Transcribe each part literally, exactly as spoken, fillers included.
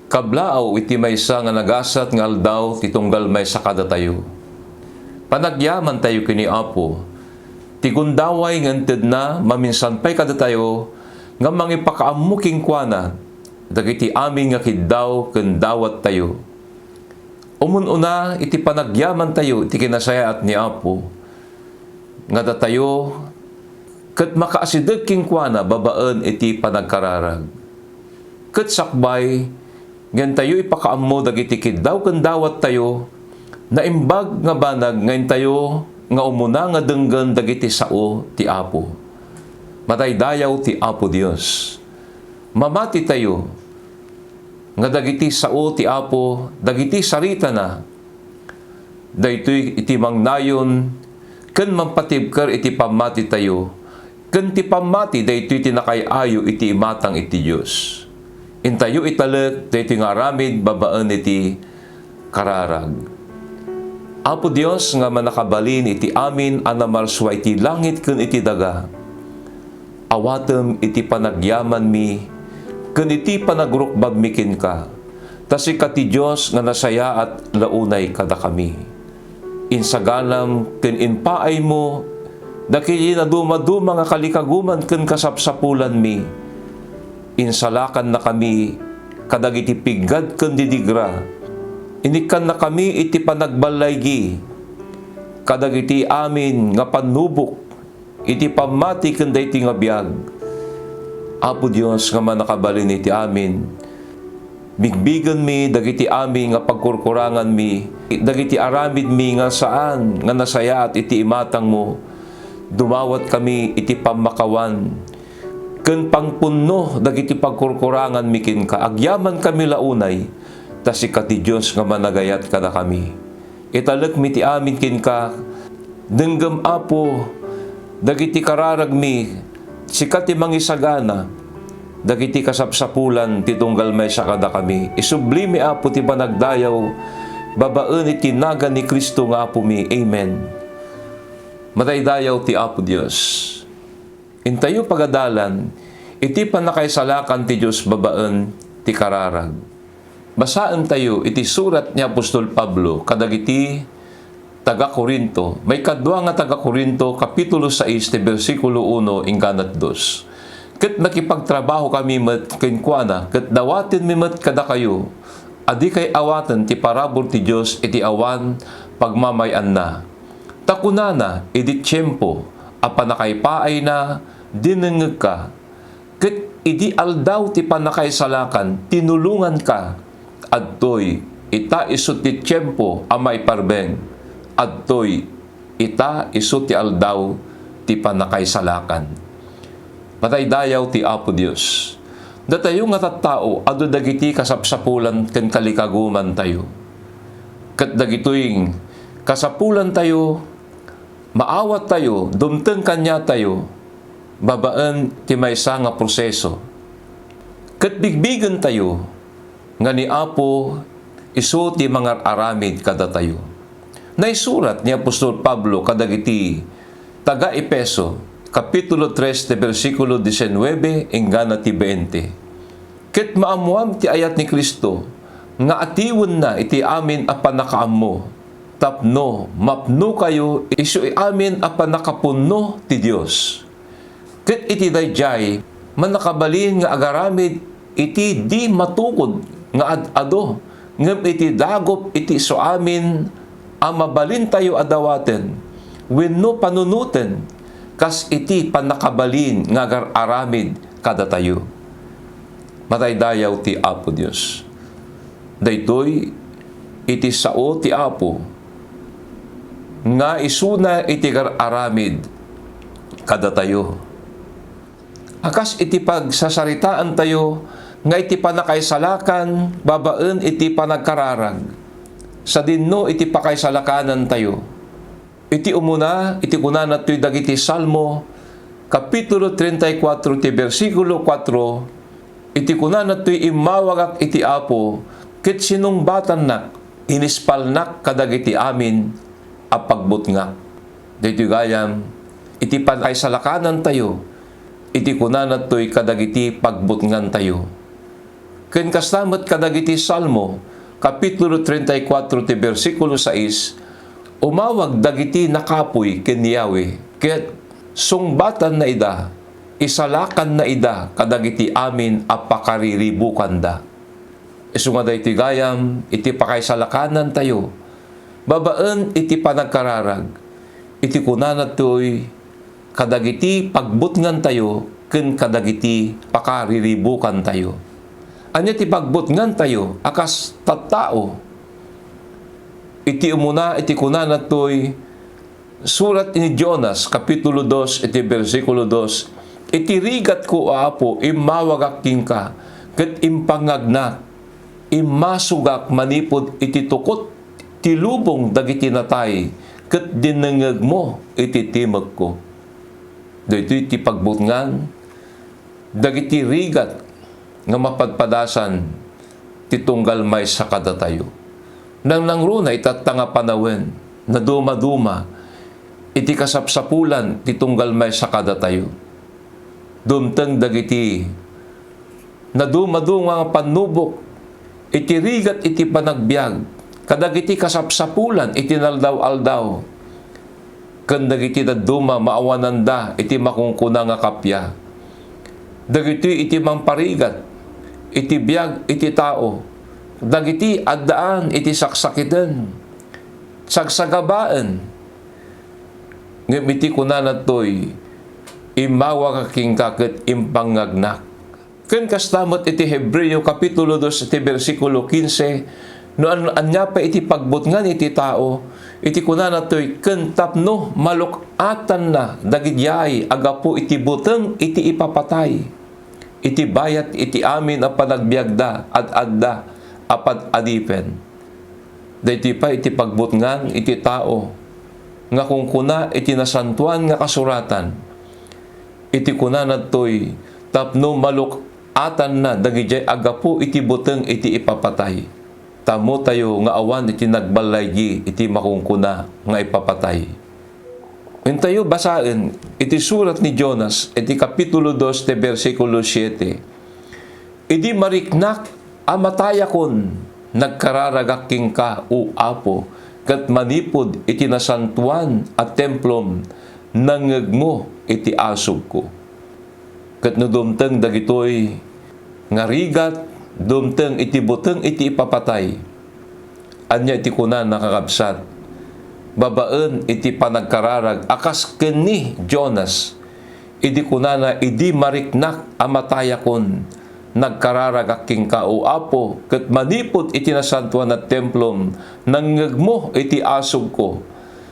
Kablaaw iti maysa nga nagasat nga aldaw ti tunggal maysa kadatayo. Panagyamantayo ken ni Apo, ti gundaway nga intedna maminsan pay kadatayo nga mangipakaammo kenkuana dagiti amin nga kiddaw ken dawattayo. Umun-una iti panagyamantayo iti kinasayaat ni Apo, nga datayo ket makaasideg kenkuana babaen iti panagkararag. Ket sakbay, nga intayo ipakaammo dagiti kiddaw ken dawattayo, naimbag nga banag nga intayo nga umuna nga denggen dagiti sao ti Apo. Madaydayaw ti Apo Dios. Mamatitayo nga dagiti sao ti Apo, dagiti saritana, daytoy iti mangnayon ken mangpatibker iti pammatitayo, ken ti pammati daytoy ti nakaay-ayo iti imatang iti Dios. Intayo italek daytoy nga aramid babaen iti kararag. Apo Dios nga mannakabalin iti amin a namarsua iti langit ken iti daga, awatem iti panagyamanmi ken iti panagrukbabmi kenka, ta sika ti Dios nga nasayaat la unay kadakami. Insaganam ken impaaymo dagiti nadumaduma nga kalikaguman ken kasapsapulanmi. Insalakannakami kadagiti piggad ken didigra. Inikkannakami iti panagballaygi kadagiti amin nga pannubok iti pammati ken daytoy nga biag. Apo Dios nga mannakabalin iti amin, bigbigenmi dagiti amin nga pagkurkuranganmi, dagiti aramidmi nga saan nga nasayaat iti imatangmo. Dumawatkami iti pammakawan ken pangpunno dagiti pagkurkuranganmi kenka. Agyamankami la unay, ta sika ti Dios nga managayat kadakami. Italekmi ti amin kenka. Denggem, Apo, dagiti kararagmi, sika ti mangisagana dagiti kasapsapulan ti tunggal maysa kadakami. Isublimi, Apo, ti panagdayaw babaen iti nagan ni Cristo nga Apomi. Amen. Madaydayaw ti Apo Dios. Intayo pagadalan iti pannakaisalakan ti Dios babaen ti kararag. Basaentayo iti surat ni apostol Pablo kadagiti taga-Corinto, maikadua nga taga-Corinto, kapitulo sais, ti bersikulo uno inggana ti dos. Ket nakipagtrabahokami met kenkuana, ket dawatenmi met kadakayo a dikay awaten ti parabur ti Dios iti awan pagmamay-anna. Ta kunana, idi tiempo a pannakaipaayna, dinengngegka, ket idi aldaw ti pannakaisalakan, tinulonganka. Adtoy ita isu ti tiempo a maiparbeng. Adtoy ita isu ti aldaw ti pannakaisalakan. Madaydayaw ti Apo Dios. Datayo nga tattao, adu dagiti kasapsapulan ken kalikagumantayo. Ket dagitoy kasapulantayo, maawattayo, dumteng kaniatayo babaen ti maysa nga proseso. Ket bigbigentayo nga ni Apo isu ti mangar-aramid kadatayo. Naisurat ni apostol Pablo kadagiti taga-Efeso, kapitulo tres, ti bersikulo diecinuebe inggana ti veinte. Ket maammoam ti ayat ni Cristo nga atiwenna iti amin a pannakaammo, tapno mapnokayo isu amin a pannakapunno ti Dios. Ket iti daydiay, mannakabalin nga agaramid iti di matukod nga ad-adu, ngem iti dagup iti isu amin a mabalintayo a dawaten wenno panunoten, kas iti pannakabalin nga agar-aramid kadatayo. Madaydayaw ti Apo Dios. Daytoy iti sao ti Apo nga isuna iti agar-aramid kadatayo. A kas iti pagsasaritaantayo nga iti pannakaisalakan babaen iti panagkararag, sadinno iti pakaisalakanantayo. Iti umuna, iti kunana toy dagiti Salmo, kapitulo treinta y cuatro, ti bersikulo kuatro, iti kunana toy immawagak iti Apo, ket sinungbatannak, inispalnak kadagiti amin a pagbutngak. Daytoy gayam, iti pannakaisalakanantayo, iti kunana toy kadagiti pagbutngantayo. Ken kasta met kadagiti Salmo, Kapitulo treinta y cuatro ti bersikulo sais, umawag dagiti nakapuy ken Yahweh, ket sungbatanna ida, isalakanna ida kadagiti amin a pakariribukanda. Isu nga daytoy gayam iti pakaisalakanantayo, babaen iti panagkararag, iti kunana toy, kadagiti pagbutngantayo ken kadagiti pakariribukantayo. Ania ti pagbutngantayo a kas tattao? Iti umuna, iti kunana toy surat ni Jonas, Kapitulo dos, iti bersikulo dos, "Iti rigatko, O Apo, immawagak kenka, ket impangngagnak. Immasugak manipud iti tukot ti lubong dagiti natay, ket dinengngegmo iti timekko." Daytoy ti pagbutngan dagiti rigat nga mapadpadasan ti tunggal maysa kadatayo. Nangnangruna itatta nga panawen, nadumaduma iti kasapsapulan ti tunggal maysa kadatayo. Dumteng dagiti nadumaduma nga pannubok iti rigat iti panagbiag, kadagiti kasapsapulan iti naldaw-aldaw, ken dagiti dadduma maawananda iti makunkuna nga kappia. Dagitoy iti mangparigat iti biag iti tao, dagiti addaan iti saksakiten, sagsagabaen, ngem iti kunana toy, "Immawagak kenka ket impangngagnak." Ken kasta met iti Hebreo Kapitulo dos iti bersikulo quince, no an-, ania pay iti pagbutngan iti tao, iti kunana toy, "Ken tapno maluk-atanna dagidiay a gapu iti buteng iti ipapatay, iti bayat iti amin a panagbiagda ad-adda a pad-adipen." Daytoy pay iti pagbutngan iti tao nga kunkuna iti Nasantoan nga Kasuratan, iti kunana toy, "Tapno maluk-atanna dagidiay a gapu iti buteng iti ipapatay." Ta ammotayo nga awan iti nagballaygi iti makunkuna nga ipapatay. Intayo basaen iti surat ni Jonas iti Kapitulo dos ti bersikulo siete. "Idi mariknak a matayakon, nagkararagak kenka, O Apo, ket manipud iti nasantoan a templom, nangngegmo iti asugko." Ket no dumteng dagitoy nga rigat, dumteng iti buteng iti ipapatay, ania iti kunana, kakabsat? Babaen iti panagkararag a kas ken ni Jonas, idi kunana, "Idi mariknak a matayakon, nagkararagak kenka, O Apo, ket manipud iti nasantoan a templom, nangngegmo iti asugko."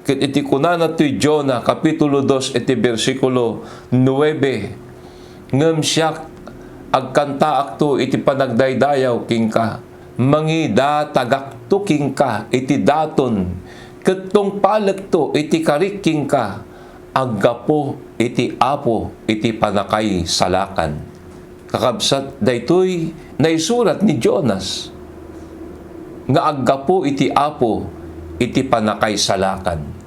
Ket iti kunana toy Jona, Kapitulo dos, iti bersikulo nuebe, "Ngem siak, agkantaakto iti panagdaydayaw kenka, mangidatagakto kenka iti daton, ket tungpalekto iti karik kenka, aggapu iti Apo iti pannakaisalakan." Kakabsat, daytoy naisurat ni Jonas nga aggapu iti Apo iti pannakaisalakan.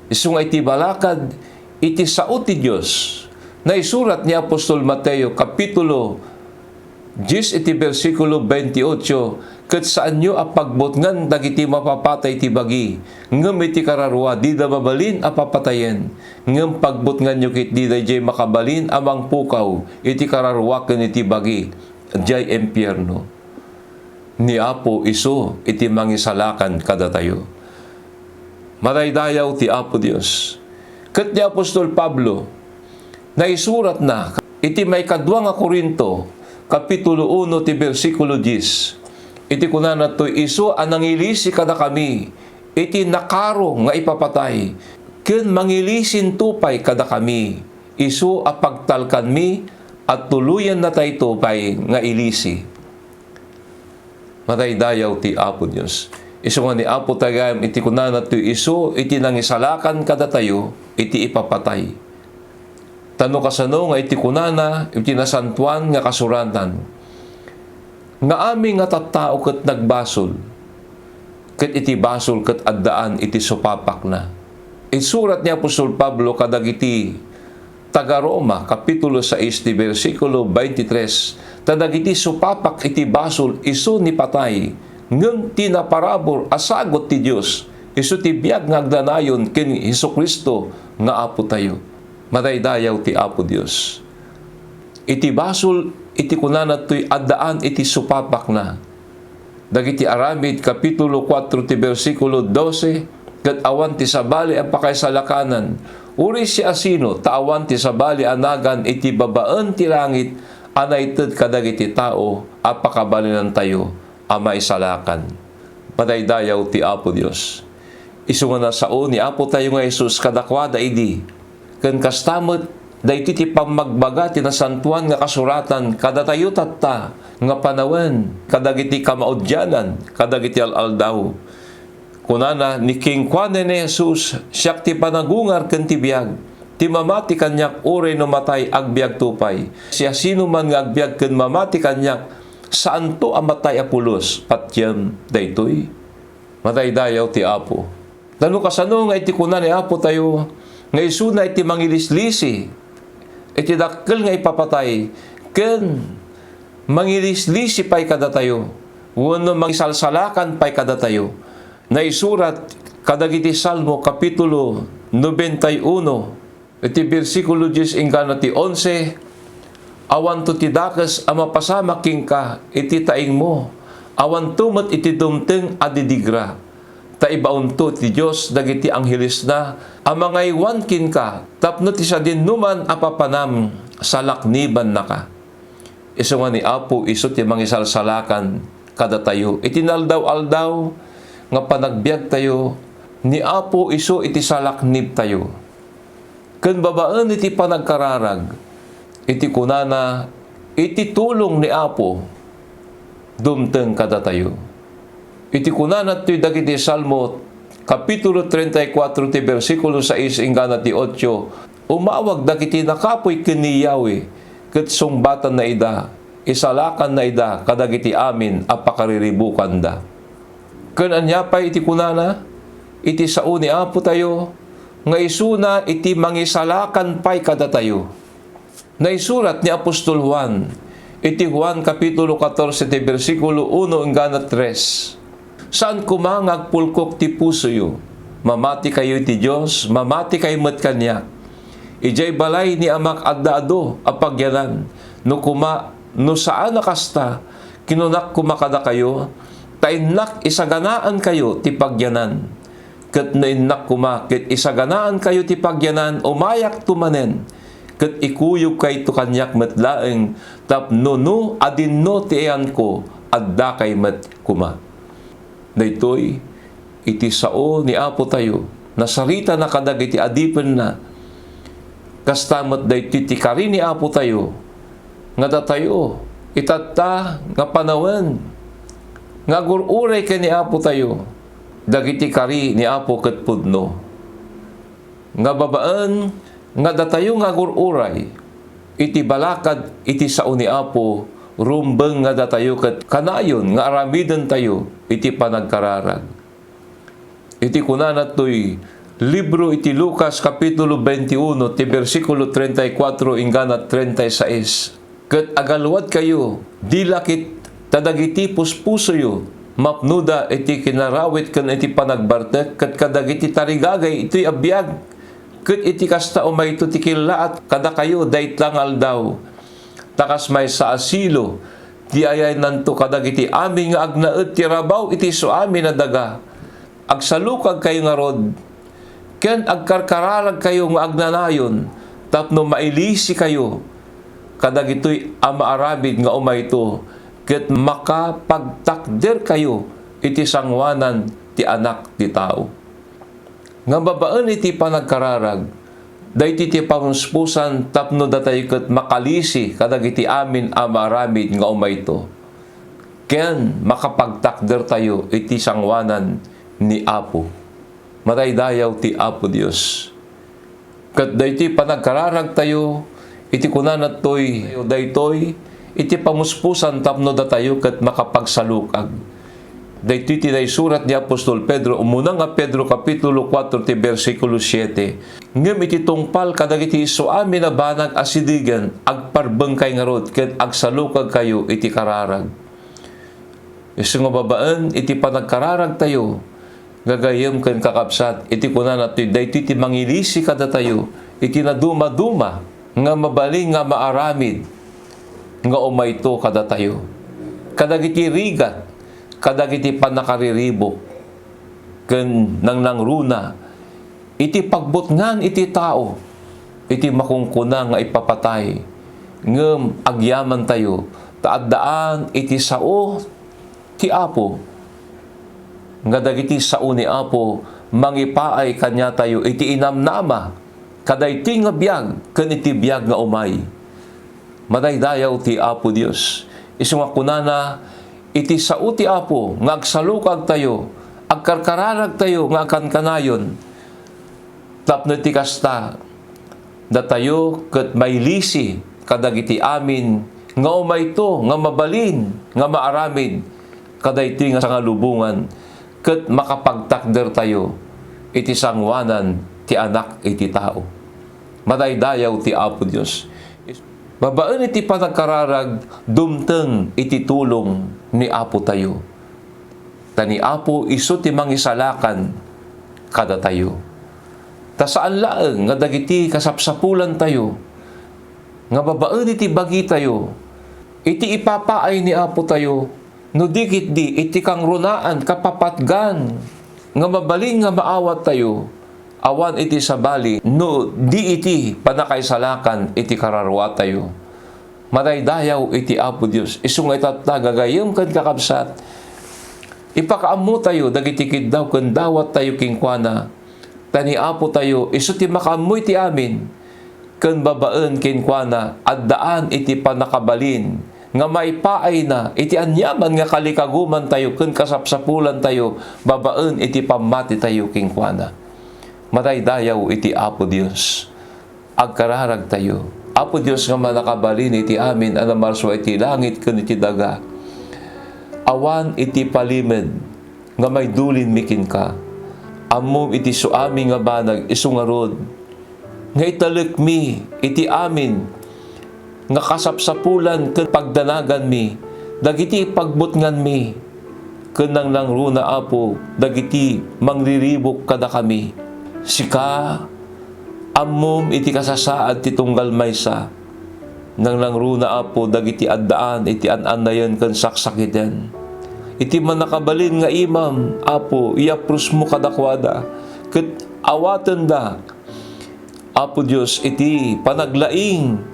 Isu nga iti balakad iti sao ti Dios, naisurat ni apostol Mateo, Kapitulo dies iti bersikulo veintiocho, "Ket saanyo a pagbutngan dagiti mapapatay ti bagi, ngem iti kararua dida mabalin a papatayen. Ngem pagbutnganyo ketdi daydiay makabalin a mangpukaw iti kararua ken iti bagi, diay impierno." Ni Apo isu iti mangisalakan kadatayo. Madaydayaw ti Apo Dios. Ket ni apostol Pablo, naisuratna iti maikadua nga Corinto, Kapitulo uno, ti bersikulo dies, iti kunana toy, "Isu a nangilisi kadakami iti nakaro nga ipapatay, ken mangilisinto pay kadakami, isu a pagtalkanmi a tuloyannatayto pay nga ilisi." Madaydayaw ti Apo Dios. Isu nga ni Apo ti gayam iti kunana toy isu iti nangisalakan kadatayo iti ipapatay. Ta no kasano nga iti kunana iti Nasantoan nga Kasuratan, nga amin nga tattao ket nagbasol, ket iti basol ket addaan iti supapakna. Isurat ni apostol Pablo kadagiti taga-Roma, Kapitulo sais, ti bersikulo veintitrés, Ta dagiti supapak iti basol isu ni patay, ngem ti naparabur a sagut ti Dios isu ti biag nga agnanayon ken Jesu-Cristo nga Apotayo. Madaydayaw ti Apo Dios. Iti basol iti kunana toy addaan iti supapakna. Dagiti Aramid, kapitulo kuatro ti bersikulo dose, ket awan ti sabali a pakaisalakanan, uray siasino, ta awan ti sabali a nagan iti babaen ti langit a naited kadagiti tao a pakabalinantayo a maisalakan. Madaydayaw ti Apo Dios. Isu nga nasao ni Apotayo nga Jesus kadakuada idi, ken kasta met daytoy ti pammagbaga ti Nasantoan nga Kasuratan kadatayo tatta nga panawen kadagiti kamaudianan kadagiti al-aldaw. Kunana, ni kenkuana ni Jesus, "Siak ti panagungar ken ti biag. Ti mamati kaniak uray no matay, agbiagto pay. Siasinoman nga agbiag ken mamati kaniak, saanto a matay a pulos." Patiem daytoy. Madaydayaw ti Apo. Ta no kasano nga iti kuna ni Apotayo nga isuna iti mangilislisi iti dakkel nga ipapatay ken mangilislisi pay kadatayo wenno mangisalsalakan pay kadatayo, naisurat kadagiti Salmo, kapitulo nobenta y uno, iti bersikulo dies inggana ti onse, "Awanto ti dakes a mapasamak kenka iti taingmo, awanto met iti dumteng a didigra. Ta ibaonto iti Dios dagiti anghelesna a mangaywan kenka tapno ti sadinoman a papanam, salaknibannaka." Isu nga ni Apo isu ti mangisalsalakan kadatayo iti naaldaw-aldaw nga panagbiagtayo. Ni Apo isu iti salaknibtayo. Ken babaen iti panagkararag, iti kunana, iti tulong ni Apo, dumteng kadatayo. Iti kunana toy dagiti Salmo, kapitulo treinta y cuatro ti bersikulo sais inggana ti otso, "Umawag dagiti nakapuy ken ni Yahweh, ket sungbatanna ida, isalakanna ida kadagiti amin a pakariribukanda." Ken ania pay iti kunana? Iti sao ni Apotayo nga isuna iti mangisalakan pay kadatayo. Naisurat ni apostol Juan iti Juan kapitulo katorse ti bersikulo uno inggana tres, "Saan koma nga agpulkok ti pusoyo. Mamatikayo iti Dios, mamatikayo met kaniak. Idiay balay ni Amak adda adu a pagyanan. No koma, no saan a kasta, kinunak koma kadakayo, ta innak isaganaankayo ti pagyanan. Ket no innak koma ket isaganaankayo ti pagyanan, umayakto manen, ket ikuyogkayto kaniak met laeng, tapno no adinno ti ayanko, addakay met koma." Daytoy iti sao ni Apotayo, nasaritana kadagiti adipenna. Kasta met daytoy ti kari ni Apotayo, nga datayo, itatta nga panawen, nga agur-uray ken ni Apotayo, dagiti kari ni Apo ket pudno. Nga babaen nga datayo nga agur-uray iti balakad iti sao ni Apo, rumbeng nga datayo ket kanayon nga aramidentayo iti panagkararag. Iti kunana toy libro iti Lucas, kapitulo veintiuno, ti bersikulo treinta y cuatro inggana treinta y seis, "Ket agaluadkayo, di la ket ta dagiti puspusoyo mapnoda iti kinarawit ken iti panagbartek ket kadagiti tarigagay itoy a biag. Ket iti kasta, umayto ti kellaat kadakayo dayta nga aldaw. Ta kas maysa a silo, di ayaynanto kadagiti amin nga agnaed ti rabaw iti isuamin a daga. Agsalukagkayo ngarud, ken agkarkararagkayo nga agnanayon tapno mailisikayo kadagitoy a maaramid nga umayto, ket makapagtakderkayo iti sangoanan ti Anak ti Tao." Nga babaen iti panagkararag, daytoy ti pamuspusan tapno datayo ket makalisi kadagiti amin a maaramid nga umayto, ken makapagtakdertayo iti sangoanan ni Apo. Madaydayaw ti Apo Dios. Ket daytoy panagkararagtayo iti kunana toy, daytoy iti pamuspusan tapno datayo ket makapagsalukag. Daytoy ti naisurat ni apostol Pedro, umuna nga Pedro, kapitulo kuatro, ti bersikulo siete. Ngem iti tungpal kadagiti isuami a banag a sidegen, agparbengkay ngarud ken agsalukagkayo iti kararag. Isu nga babaen iti panagkararagtayo, gagayyem ken kakabsat, iti kunana toy, daytoy ti mangilisi kadatayo iti nadumaduma nga mabalin nga maaramid nga umayto kadatayo. Kadagiti rigat, kadagiti pannakariribuk, ken nangnangruna iti pagbutngan iti tao, iti makunkuna nga ipapatay, ngem agyamantayo ta addaan iti sao ti Apo, nga dagiti sao ni Apo mangipaay kaniatayo iti inamnama kadaytoy nga biag ken iti biag nga umay. Madaydayaw ti Apo Dios. Isu nga kunana, iti sao ti Apo nga agsalukagtayo, agkarkararagtayo nga agkankanayon. Tapno iti kasta, datayo ket mailisi kadagiti amin nga umayto nga mabalin nga maaramid kadaytoy nga sangalubongan, ket makapagtakdertayo iti sangoanan ti Anak iti tao. Madaydayaw ti Apo Dios. Babaen iti panagkararag, dumteng iti tulong ni Apo tayo. Ta ni Apo isu ti mangisalakan kadatayo. Ta saan laeng nga dagiti kasapsapulantayo nga babaen iti bagitayo, iti ipapaay ni Apo tayo, no di ketdi iti kangrunaan, kapapatgan nga mabalin nga maawattayo, awan iti sabali, no di iti pannakaisalakan iti kararuatayo. Madaydayaw iti Apo Dios. Isu nga itatta, gagayyem ken kakabsat, ipakaammotayo dagiti kiddaw ken dawattayo kenkuana. Ta ni Apo tayo, isu ti makaammo iti amin, ken babaen kenkuana, addaan iti pannakabalin nga maipaayna iti aniaman nga kalikagumantayo ken kasapsapulantayo babaen iti pammatitayo kenkuana. Madaydayaw iti Apo Dios. Agkararagtayo. Apo Dios nga mannakabalin iti amin a namarsua iti langit ken iti daga, awan iti palimed nga maidulinmi kenka. Ammom iti suami nga banag, isu ngarud nga italekmi iti amin nga kasapsapulan ken pagdanaganmi dagiti pagbutnganmi, ken nangnangruna, Apo, dagiti mangriribuk kadakami. Sika, ammom iti kasasaad ti tunggal maysa. Nangnangruna, Apo, dagiti addaan iti an-annayen ken saksakiten. Iti mannakabalin nga imam, Apo, iyaprusmo kadakuada, ket awatenda, Apo Dios, iti panaglaing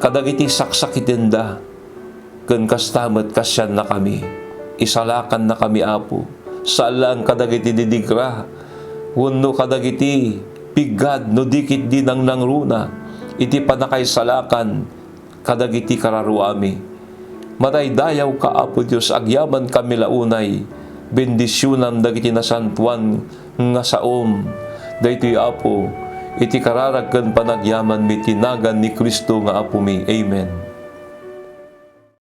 kadagiti saksakitenda, ken kasta met kasiannakami. Isalakannakami, Apo, saan laeng kadagiti didigra wenno kadagiti piggad no di ketdi nangnangruna iti pannakaisalakan kadagiti kararuami. Madaydayawka, Apo Dios, agyamankami la unay. Bendisionam dagiti nasantoan nga saom. Daytoy, Apo, iti kararag ken panagyamanmi ti nagan ni Cristo nga Apomi. Amen.